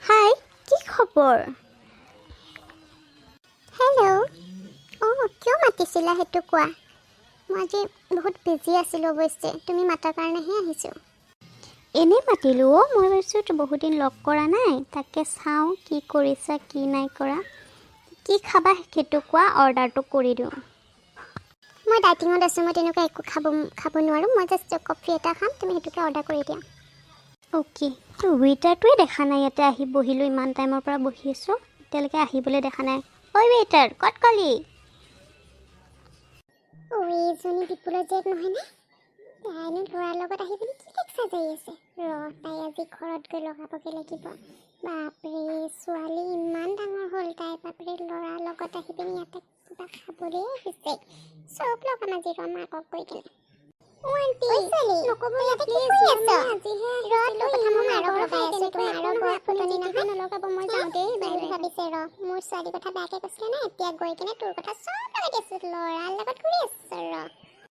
হাই, কি খবৰ? হেল্ল'। অঁ, কিয় মাতিছিলা সেইটো কোৱা। মই আজি বহুত বিজি আছিলোঁ। অৱশ্যে তুমি মাতাৰ কাৰণেহে আহিছোঁ। এনেই মাতিলোঁ অ'। মই ভাবিছোঁ বহুত দিন লগ কৰা নাই, তাকে চাওঁ কি কৰিছা, কি নাই কৰা। কি খাবা সেইটো কোৱা, অৰ্ডাৰটো কৰি দিওঁ। মই ডাইটিঙত আছোঁ, মই তেনেকুৱা একো খাব খাব নোৱাৰোঁ। মই জাষ্ট কফি এটা খাম, তুমি সেইটোকে অৰ্ডাৰ কৰি দিয়া। অ'কে। ৱেইটাৰটোৱে দেখা নাই। ইয়াতে আহি বহিলোঁ, ইমান টাইমৰ পৰা বহি আছোঁ, এতিয়ালৈকে আহিবলৈ দেখা নাই। ঐ ৱেইটাৰ, ক'ত গ'লি? অ', এইজনী বিপুলৰ জীয়েক নহয়নে? তাইনো ল'ৰাৰ লগত আহি পিনি কি লেকচাৰ জাৰি আছে? ৰ, তাই আজি ঘৰত গৈ লগাবগৈ লাগিব। বাপৰে, ছোৱালী ইমান ডাঙৰ হ'ল তাই। বাপৰে, ল'ৰাৰ লগত আহি পিনি ইয়াতে কিবা খাবলৈ আহিছে। চব লগাম আজি ৰ মাকক গৈ কিনে। অ' আণ্টি, নক'ব প্লিজ। আজিহে ৰ, তোৰ কথা মই মাৰক লগাই আছোঁ। তোৰ মাৰৰ বৰ ফুটনি নহয়। নলগাব, মই যাওঁ দেই। ভাবিছে ৰ, মোৰ ছোৱালীৰ কথা বেয়াকৈ কৈছিলে নে? এতিয়া গৈ কিনে তোৰ কথা চব লগাই দি আছোঁ। ল'ৰাৰ লগত ঘূৰি আছ ৰ।